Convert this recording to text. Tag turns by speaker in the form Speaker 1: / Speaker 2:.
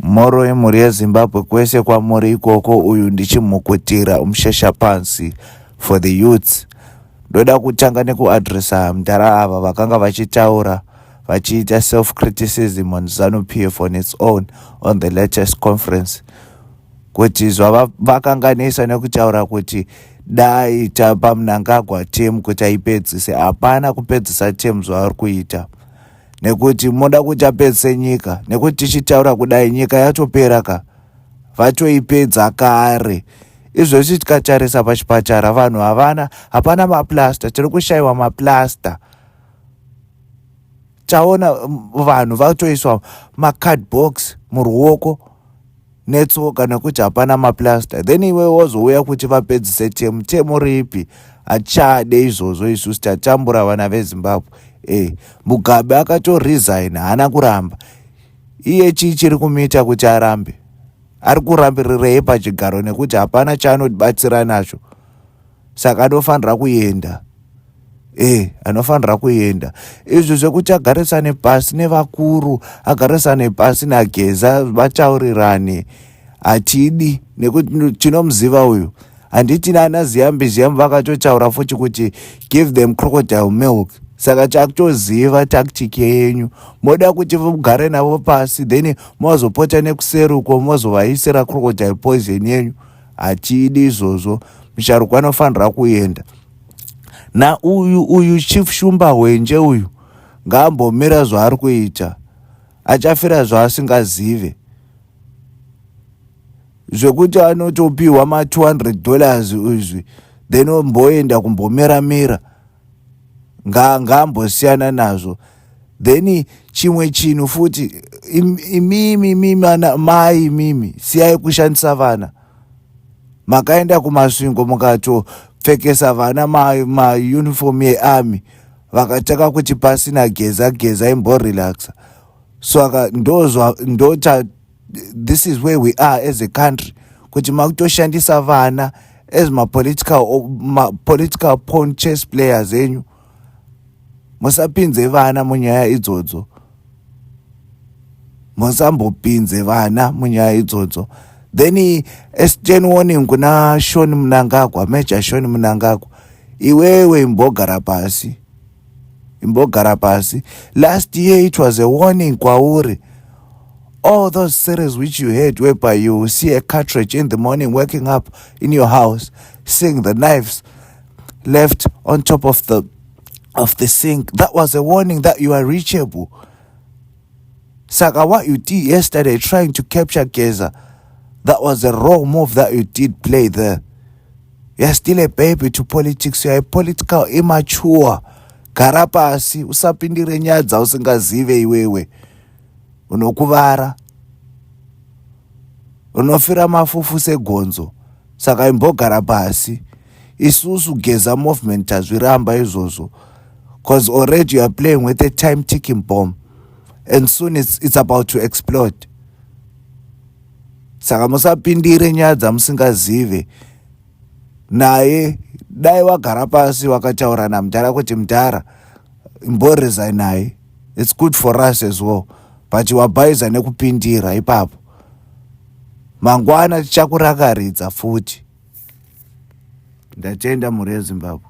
Speaker 1: Mhoro yemhuri yeZimbabwe kwese kwamuri ikoko uyu ndichimhukutira umushesha pansi for the youths. Ndoda kutanga nekuadresa mdara ava vakanga vachitaura vachiita self criticism on ZANU PF on its own on the latest conference kuti zvavakanganisa nekutaura kuti dai tapa Mnangagwa term kuti aipedzise. Hapana kupedzisa term zvavari kuita nekuti moda kuti apedzise nyika, nekuti tichitaura kudai nyika yatopera ka, vatoipedza kare. Izvozvi tikatarisa pachipatara vanhu havana, hapana maplasta, tiri kushayiwa maplasta. Taona vanhu vatoiswa macardbox muruoko netsoka nekuti hapana maplasta. Then iwe wozouya kuti vapedzise term. Term ripi? Hatichade izvozvo isusu, tatambura vana veZimbabwe. Mugabe akatoresign, haana kuramba iye. Chii chiri kumuita kuti arambe? Ari kurambirirei pachigaro? Nekuti hapana chaanobatsira nacho, saka anofanira kuenda. Anofanira kuenda. Izvi zvekuti agarisane pasi nevakuru, agarisane pasi naGeza, vataurirane, hatidi, nekuti tinomuziva uyu. Handiti nana Ziyambi Ziyambi vakatotaura futi kuti give them crocodile milk? Saka takutoziva tactic yenyu. Moda kuti mugare navo pasi, then mozopota nekuseruko mozovaisira crocodile poison yenyu. Hatidi izvozvo. Musharuko anofanira kuenda nauyu uyu Chief Shumba Hwenje uyu, ngaambomira zvaari kuita, achafira zvaasingazive, zvekuti anotopiwa ma$200 izvi, then omboenda kumbomiramira. Ngaambosiyana nazvo. Then chimwe chinhu futi, imimi imimi ana mai, imimi siyai kushandisa vana. Makaenda kuMasvingo mukatopfekesa vana mauniform ma yearmy, vakataka kuti pasina Geza. Geza imborelaxa. Saka ndota this is where we are as a country, kuti makutoshandisa vana as ma political pawn chess players enyu. Musapinze vana munyaya idzodzo, musambopinze vana munyaya idzodzo. Then a stern warning kuna Sean Mnangagwa, Major Sean Mnangagwa, iwewe imbogara pasi, imbogara pasi. Last year it was a warning kwauri, all those series which you had whereby you see a cartridge in the morning, waking up in your house, seeing the knives left on top of the sink, that was a warning that you are reachable. Saka what you did yesterday, trying to capture Geza, that was a wrong move that you did play there. You're still a baby to politics, you're a political immature. Gara pasi, usapindire nyaya dzausingazive iwewe, unokuvara, unofira mafufu segonzo. Saka imbogara pasi. Isusu Geza Movement tazviramba izvozvo, because already you are playing with a time ticking bomb and soon it's about to explode. Saka musapindire nyaya dzamusingazive. Naye dai wagara pasi wakataura namudhara kuti mudhara, imboresign naye, it's good for us as well, but wabhaiza nekupindira ipapo. Mangwana tichakurakaridza futi. Ndatenda, mhuri yeZimbabwe.